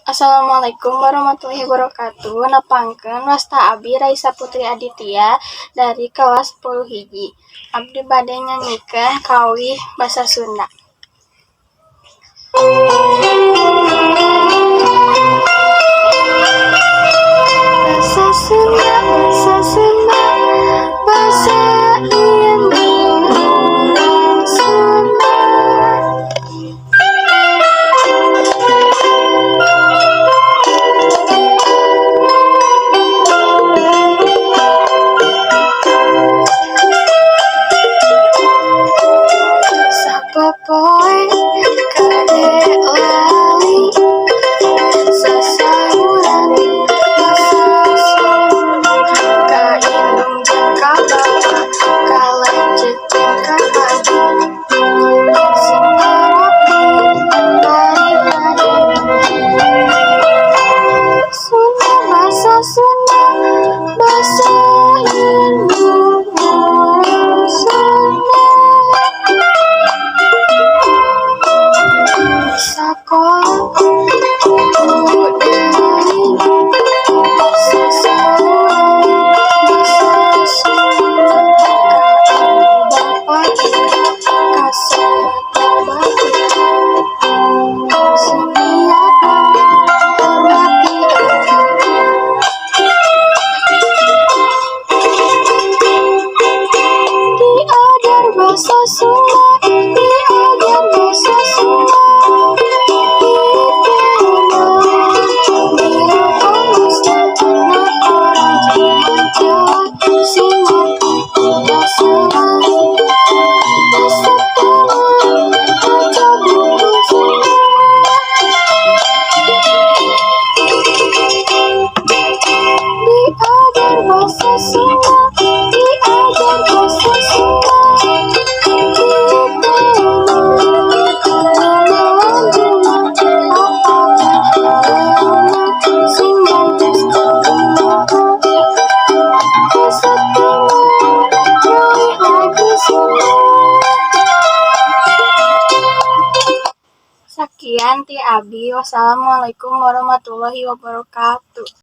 Assalamualaikum warahmatullahi wabarakatuh. Nepangkeun, wasta abi Raisa Putri Aditya dari kelas 10 hiji. Abdi bade nyanyikeun kawih basa Sunda. Basa Sunda, basa Sunda, basa indung urang Sunda. Sapopoe kade lali, sasauran basa Sunda, ka indung jeung ka bapa, ka lanceuk jeung ka abi, sing rapi bari hade. Sunda, basa Sunda, basa indung urang Sunda. Sakola kudu daring, sasauran basa Sunda, ka ibu bapa ka sobat batur, sing miatna hormati abdi. Diajar basa Sunda, diajar basa Sunda, dina kamusna, na koran jeung majalah, sing ngarti ulah salah. Resep kana maca buku Sunda. Diajar basa Sunda, diajar basa Sunda, di tema dina papaten reona, sing bantes kumaha. Resep kana leuwih lagu Sunda. Sakian ti abi. Wassalamualaikum warahmatullahi wabarakatuh.